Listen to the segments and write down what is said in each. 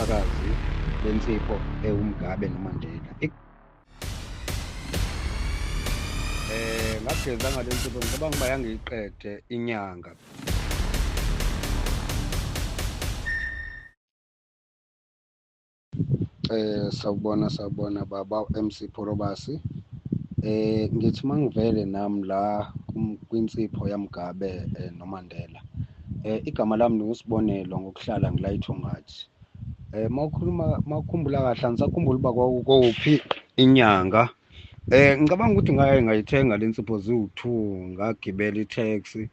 nobufakazi bensipho ewuMugabe noMandela. Ngageza ngale nsipho, ngicabanga uba yangiyiqede inyanga. Sawubona sawubona baba MC Pholobasi. Ngithi mangivele nami la kwinsipho yaMugabe noMandela. Igama lami nguSibonelo ngokuhlala ngila eThongathi. Mawukhuluma mawukhumbula kahle, angisakhumbuli uba kwakukuphi inyanga. Ngicabanga ukuthi ngaye ngayithenga le nsipho ziwu-two, ngagibela i-taxi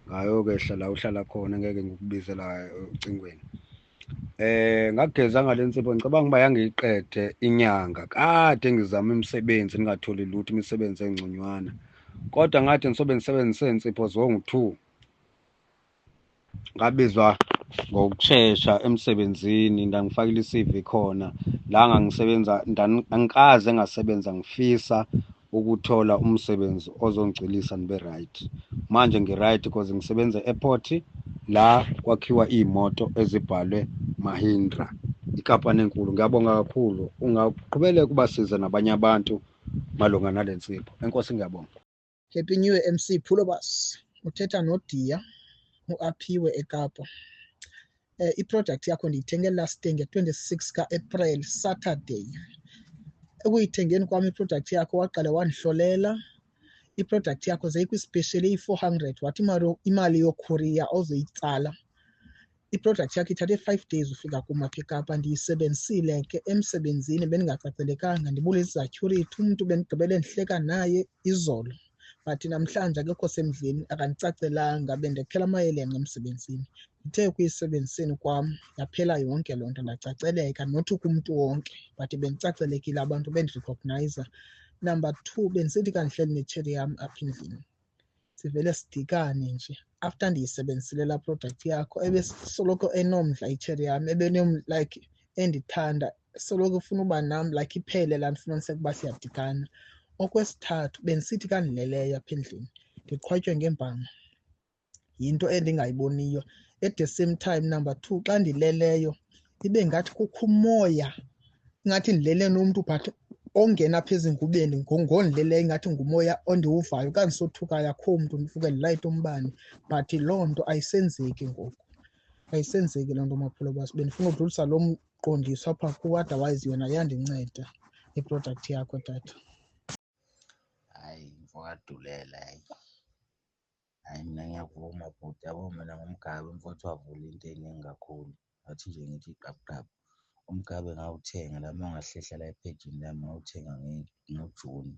ngayokehla la uhlala khona, ngeke ngikubize la ocingweni. Ngageza ngale nsipho, ngicabanga uba yangiyiqede inyanga. Kade ngizama imisebenzi ngingatholi lutho, imisebenzi engconywana, kodwa ngathi ngisobe ngisebenzise iy'nsipho zongu-two, ngabizwa ngokushesha emsebenzini, ndangifakile i-CV khona la ngangisebenza. Angikaze ngasebenza, ngifisa ukuthola umsebenzi ozongigculisa ngibe right. Manje ngi-right because ngisebenza e-airport la kwakhiwa iy'moto ezibhalwe Mahindra, ikampani enkulu. Ngiyabonga kakhulu, ungaqhubeleka ubasize nabanye abantu malunga nale nsipho. Enkosi, ngiyabonga. Happy New Year MC Phulobas. Uthetha noDiya uAphiwe eKapa. I-product yakho ndiyithenge last day nge-26 ka-April, Saturday. Ekuyithengeni kwam i-product yakho waqale wandihlolela i-product yakho seyikwi-special eyi-400, wathi imali yokhuriya ozoyitsala. I-product yakho ithathe 5 days ufika kum apha eKapa. Ndiyisebenzisile ke emsebenzini, bendingacacelekanga, ndibulisa izatyhurithi, umntu bendigqibele ndihleka naye izolo but namhlanje akekho semdleni, akandicacelanga, bendikhela amayelenqe emsebenzini. Ndithe ekuyisebenziseni kwam yaphela yonke loo nto, ndacaceleka, not kumntu wonke but bendicacelekile, abantu bendirecogniza. Number two, bendisithi ka ndihleli netsheri yam apha endlini, sivele sidikane nje after ndiyisebenzisile laa product yakho. Ebesoloko enomdla itsheri yam, like endithanda, soloko efuna uba nam, like iphele laa nto, fumaniseke uba siyadikana. Okwesithathu, bendisithi ka ndileleyo apha endlini ndiqhwatywe ngempama yinto endingayiboniyo. At the same time, number two, xa ndileleyo ibe ngathi kukho umoya, ingathi ndilele nomntu but ongena apha ezingubeni ngondileleyo, ingathi ngumoya ondiwuvayo. Xa ndisothukayo akho mntu, ndivuke ndilayite umbane, but loo nto ayisenzeki ngoku, ayisenzeki loo nto, Mapholoba. Bendifuna udlulisa lo mqondiso apha kuwe, otherwise yona iyandinceda i-product yakho, tata. Hhayi mfokaDulela, hhayi, hhayi mina ngiyavuma bhuti, yabo mina ngoMgabe umfowethu wavula into ey'ningi kakhulu. Ngathi nje ngithi gqabu gqabu, uMgabe ngawuthenga la, uma ungahlehla la ephejini lami, ngawuthenga ngoJuni.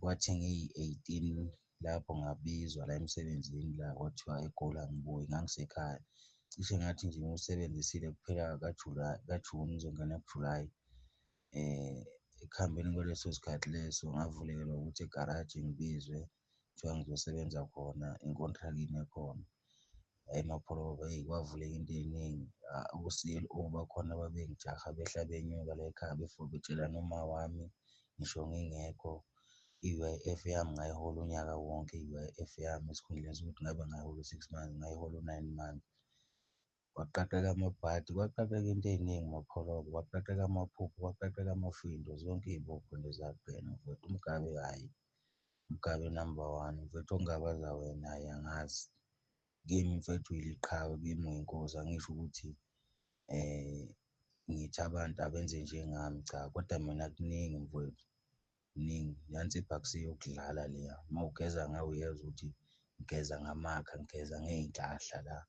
Kwathi ngiyi-18 lapho ngabizwa la emsebenzini la, kwathiwa eGoli angibuye, ngangisekhaya. Cishe ngathi nje ngiwusebenzisile kuphela kaJulayi, kaJuni ngizongena kuJulayi. Ekuhambeni kwaleso sikhathi leso ngavulekelwa ukuthi egaraji ngibizwe, kuthiwa ngizosebenza khona enkontrakini ekhona. Hhayi Mapholoba, eyi kwavuleka into ey'ningi, o-C_L_O bakhona babengijaha behla benyuka la ekhaya betshela noma wami ngisho ngingekho. I-UIF yami ngayihola unyaka wonke i-UIF yami, esikhundleni sokuthi ngabe ngayihola u-six months ngayihola u-nine months. Kwaqaqeka amabhadi, kwaqaqeka into ey'ningi Mapholoba, kwaqaqeka amaphupho, kwaqaqeka amafindo, zonke iy'bopho nje zaqina mfowethu. UMgabe hhayi, uMgabe number one mfethu, okungabaza wena hhayi angazi. Kimi mfethu uyiliqhawe, kimi uyinkosi, angisho ukuthi ngithi abantu abenze njengami, cha, kodwa mina kuningi mfowethu, kuningi. Leya nsipho akusiyo eyokudlala leya, uma ugeza ngayo uyezwa ukuthi ngigeza ngamakha, ngigeza ngey'nhlahla la.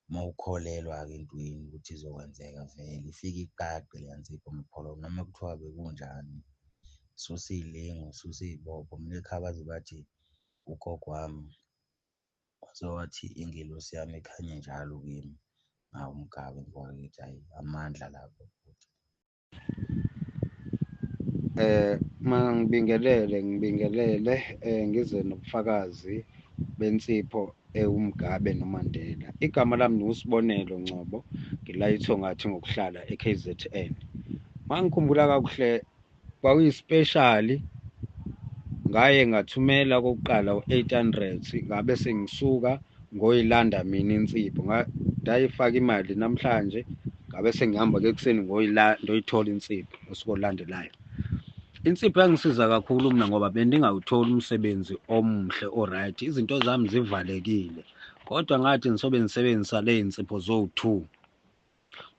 Uma ukholelwa-ke entweni ukuthi izokwenzeka vele ifike iqaqe leya nsipho Mapholoba, noma kuthiwa bekunjani, susa iy'lingo, susa iy'bopho. Mina ekhaya baze bathi ugogo wami waze wathi ingelosi yami ikhanye njalo kimi. Hawu uMgabe mfowethu, hhayi amandla lapho bhuti. Mangibingelele ngibingelele, ngize nobufakazi bensipho ewuMgabe noMandela. Igama lami nguSibonelo Ngcobo, ngila eThongathi ngokuhlala e-KZN. Mangikhumbula kakuhle kwakuyi-special, ngaye ngathumela okokuqala u-800, ngabe sengisuka ngoyilanda mina insipho, ngayifaka imali namhlanje, ngabe Ngabe sengihamba-ke ekuseni ngiyoyithola insipho ngosuku olulandelayo. Insipho yangisiza kakhulu mina ngoba bendingawutholi umsebenzi omuhle o-right, izinto zami zivalekile. Kodwa ngathi ngisobe ngisebenzisa ley'nsipho zowu-two,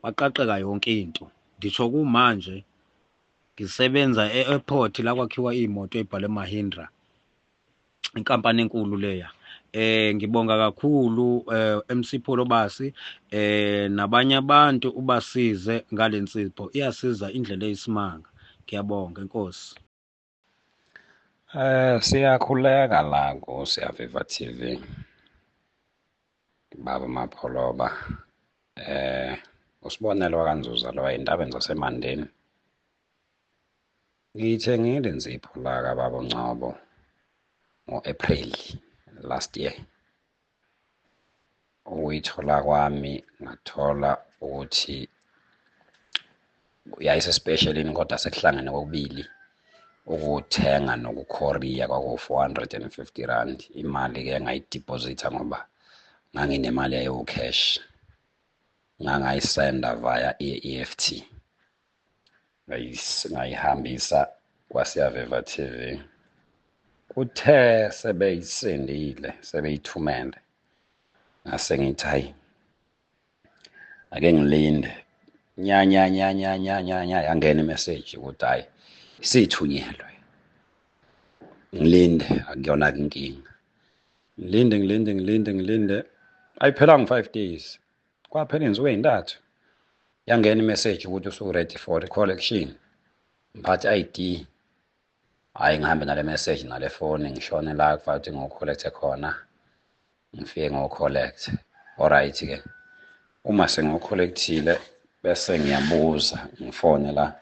kwaqaqeka yonke into. Ngisho kumanje ngisebenza e-airport la kwakhiwa iy'moto ey'bhalwe Mahindra, inkampani enkulu leya. Ngibonga kakhulu MC Pholobasi nabanye abantu ubasize ngale nsipho, iyasiza indlela eyisimanga. Ngiyabonga, enkosi. Siyakhuleka la ku-Siyaviva TV. Baba Mapholoba, usibonelo kaNzuza lo ey'ndabeni zaseMandeni. Ngiyithengile insipho la kababa uNgcobo ngo-April last year. Ukuyithola kwami ngathola ukuthi yayisesipeshelini kodwa sekuhlangene kokubili, ukuthenga nokukhoriya kwaku-R450. Imali-ke engayidiphozitha ngoba nganginemali yayiwu-cash, ngangayisenda via i-EFT, ngayihambisa kwaSiyaveva TV. Kuthe sebeyisendile, sebeyithumele, ngase ngithi hayi, ake ngilinde nya nya nya nya nya nya nya, yangena imeseji ukuthi hhayi, isithunyelwe, ngilinde, akuyona-ke inkinga. Ngilinde ngilinde ngilinde ngilinde, ayiphelanga 5 days, kwaphela iy'nsuku ey'ntathu, yangena imeseji ukuthi usu-ready for collection, ngiphathe i-ID. Hhayi, ngihambe nale message nale foni, ngishone la kufanele ukuthi ngiwu-collect-e khona, ngifike ngiwu-collect. Alright-ke, uma sengiwu-collect-ile bese ngiyabuza, ngifone la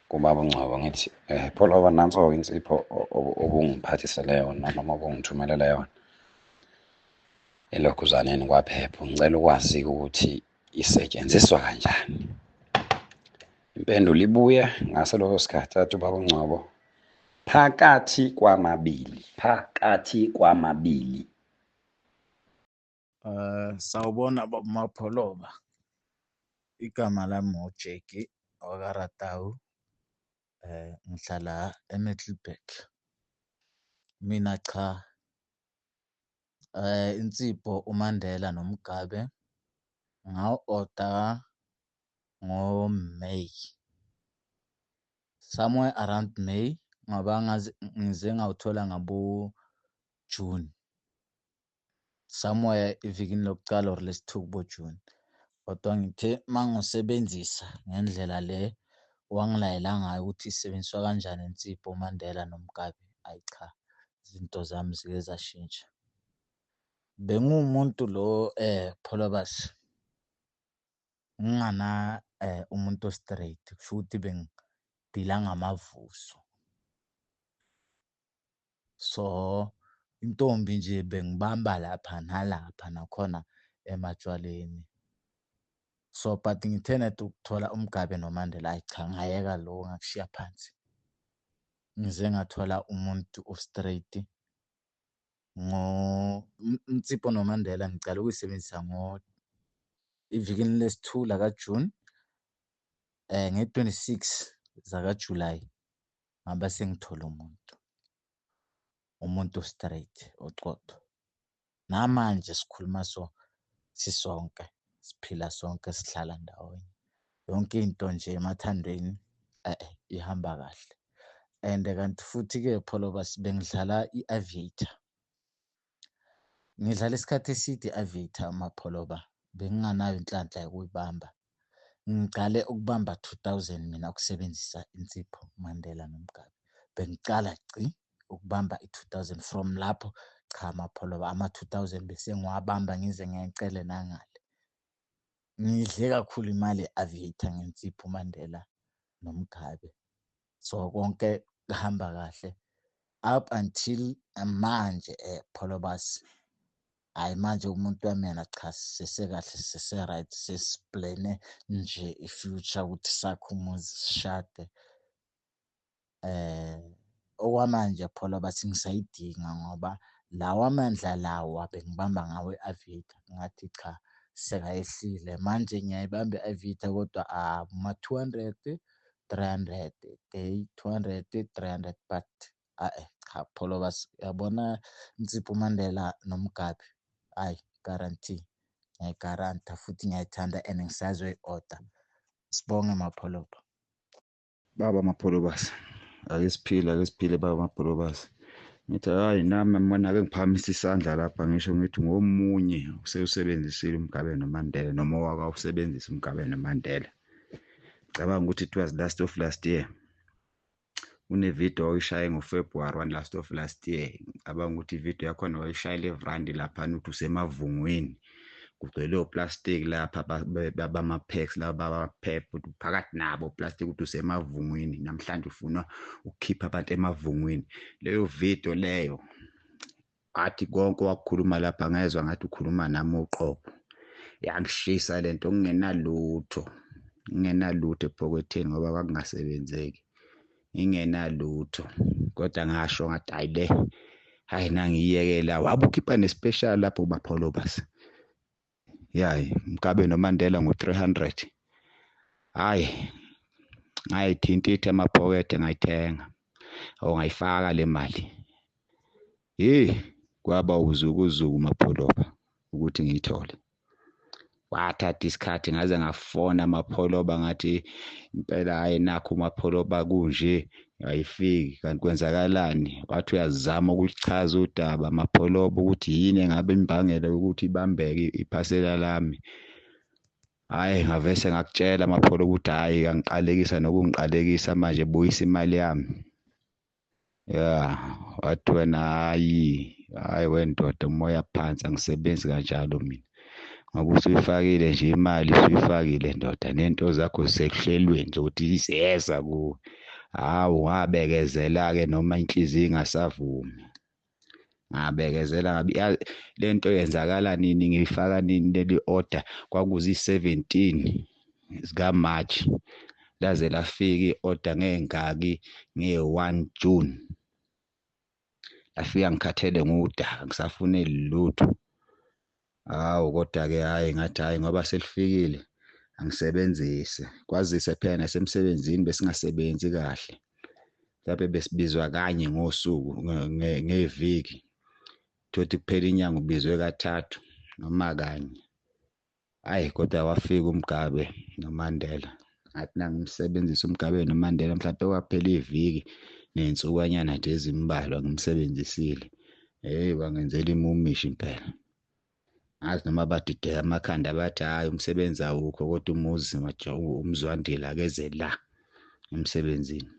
kubaba uNgcobo ngithi Pholoba, nanso-ke insipho obungiphathisele yona noma obungithumelele yona elokhuzaneni kwaphepho, ngicela ukwazi-ke ukuthi isetshenziswa kanjani. Impendulo ibuye ngaso leso sikhathi, athi ubaba uNgcobo, phakathi kwamabili, phakathi kwamabili. Sawubona baba Mapholoba. Igama lami uJackie wakaRatau. Ngihlala eMiddelburg. Mina cha, insipho uMandela noMugabe ngawu-oda ngo-May, somewhere around May, ngoba ngaze ngize ngawuthola ngabo-June, somewhere evikini lokucala or lesi-two kubo-June. Kodwa ngithe uma ngiwusebenzisa ngendlela le wangilayela ngayo ukuthi isebenziswa kanjani insipho uMandela noMugabe, ayi cha, izinto zami zike zashintsha. Bengiwumuntu lo Pholobas, ngingana umuntu o-straight, kusho ukuthi bengidila ngamavuso. So intombi nje bengibamba lapha nalapha nakhona ematshwaleni. So but ngithe nedi ukuthola uMugabe noMandela, ayi cha, ngayeka lokho, ngakushiya phansi. Ngize ngathola umuntu o-straight. Insipho noMandela ngicala ukuyisebenzisa ivikini lesi-two laka-June, nge-26 zaka-July ngabe sengithole umuntu, umuntu o-straight oqotho. Namanje sikhuluma so, sisonke, siphila sonke, sihlala ndawonye. Yonke into nje emathandweni ihamba kahle. And kanti futhi-ke Pholobas, bengidlala i-Aviator. Ngidlala isikhathi eside i-Aviator Mapholoba, benginganayo inhlanhla yokuyibamba. Ngicale ukubamba 2000 mina ukusebenzisa insipho Mandela noMugabe. Bengicala gci ukubamba i-2000, from lapho cha Mapholoba, ama-2000 bese ngiwabamba ngize ngiyacele nangale. Ngidle kakhulu imali ye-Aviator ngensipho uMandela noMugabe. So konke kuhamba kahle up until manje Pholobas. Hhayi, manje umuntu wami yena cha, sisekahle, sise-right, sesiplene nje i-future ukuthi sakhe umuzi, sishade. Okwamanje Pholobas ngisayidinga ngoba lawa mandla lawa bengibamba ngawo i-Aviator, ngathi cha, Sekayehlile manje ngiyayibamba i-Aviator kodwa ma-200, 300 day, 200, 300 but a-e cha Pholobas, uyabona Insipho Mandela noMugabe, hhayi guarantee, ngiyayigaranta futhi ngiyayithanda and ngisazoyi-order. Sibonge Mapholoba. Baba Mapholobas, ake siphile, ake siphile baba Mapholobas. Ngithi hhayi nami mina ake ngiphakamisa isandla lapha ngisho ngithi ngomunye usewusebenzisile uMgabe noMandela noma owake wawusebenzisa uMgabe noMandela. Ngicabanga ukuthi it was last of last year. Kunevidiyo wawuyishaye ngoFebruwari one last of last year. Ngicabanga ukuthi ividiyo yakhona wayishayela evrandi laphana ukuthi usemavungwini. Kugcwele oplastiki lapha bama-packs laba bamaphepha ukuthi phakathi nabo plastic ukuthi usemavungwini namhlanje ufuna ukukhipha abantu emavungwini. Leyo video leyo athi konke wakukhuluma lapha ngezwa ngathi ukhuluma nami uqobo. Yangishisa lento ngingenalutho, ngingenalutho ephoketheni ngoba kwakungasebenzeki, ngingenalutho kodwa ngasho ngathi hayi le, hayi nangiyekela. Wabe ukhipha ne-special lapho kubaPholobas. Yayi Mgabe noMandela ngo-300. Hhayi ngayithintitha emaphokethe ngayithenga or ngayifaka le mali. Hheyi kwaba uzukuzuku Mapholoba ukuthi ngiyithole. Kwathatha isikhathi ngaze ngafona Mapholoba ngathi impela hhayi nakhu Mapholoba kunje ayifiki kanti kwenzakalani. Wathi uyazama ukulichaza udaba Mapholoba ukuthi yini engabe imbangela yokuthi ibambeke iphasela lami. Hhayi ngavese ngakutshela Mapholoba ukuthi hhayi angiqalekisa nokungiqalekisa manje buyisa imali yami. Ya, wathi wena hhayi, hhayi wendoda umoya phansi angisebenzi kanjalo mina. Ngoba usuyifakile nje imali usuyifakile ndoda nento zakho zisehlelweni zokuthi ziyeza kuwe. Hawu ngabekezela-ke noma inhliziyo ingasavumi. Ngabekezela ngabe le nto yenzakala nini ngiyifaka nini leli order kwakuzi-17 zika-March laze lafika i-order ngey'ngaki nge-1 June. Lafika ngikhathele ngudaka ngisafune lutho. Hawu kodwa-ke hhayi ngathi hhayi ngoba selifikile angisebenzise. Kwazise phela nasemsebenzini besingasebenzi kahle. Mhlawumbe besibizwa kanye ngosuku ngeviki. Thothi kuphela inyanga ubizwe kathathu noma kanye. Hhayi kodwa wafika uMgabe noMandela. Ngathi nangimsebenzisa uMgabe noMandela mhlawumbe kwaphela iviki ney'nsukwanyana nje ezimbalwa ngimsebenzisile. Hheyi wangenzela imumishi impela. Ngazi noma badideka amakhanda bathi hhayi umsebenzi awukho kodwa umuzi uMzwandile akeze la emsebenzini.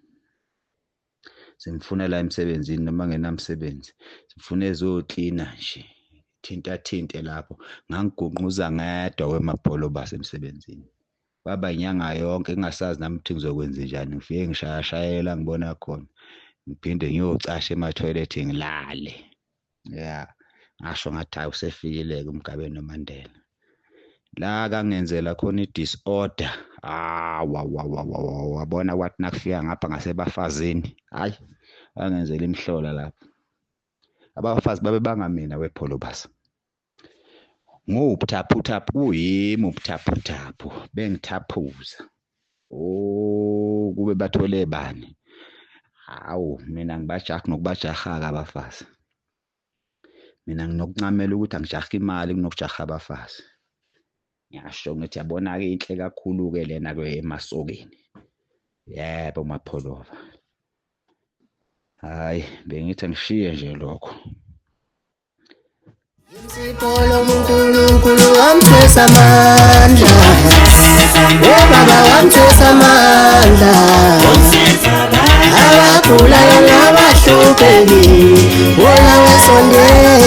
Simfuna la emsebenzini noma ngenamsebenzi. Sifuna ezoklina nje. Thinta thinte lapho. Ngangigunquza ngedwa wemabholo basemsebenzini. Kwaba inyanga yonke ngingasazi nami ukuthi ngizokwenza njani. Ngifike ngishayashayela ngibona khona. Ngiphinde ngiyocasha emathoyilethi ngilale. Ya, ngasho ngathi hhayi usefikile-ke uMgabe noMandela. La kangenzela khona i-disorder. Hawa wabona kwathi nakufika ngapha ngasebafazini. Hhayi, bangenzela imihlola lapho. Abafazi babebanga mina wepholobas. Nguwubuthaphuthaphu kuyimi ubuthaphuthaphu bengithaphuza. Oh, kube bathole bani? Hawu, mina ngibajaha nokubajaha-ke abafazi. Mina nginokuncamela ukuthi angijahe imali kunokujaha abafazi. Ngiyasho ngithi yabona-ke inhle kakhulu-ke lena-ke emasokeni. Yebo Mapholoba. Hhayi, bengithi angishiye nje lokho. Insipho uNkulunkulu wamthwesa amandla. Ubaba wamthwesa amandla. Abagulayo nabahluphekile, wona wesondela.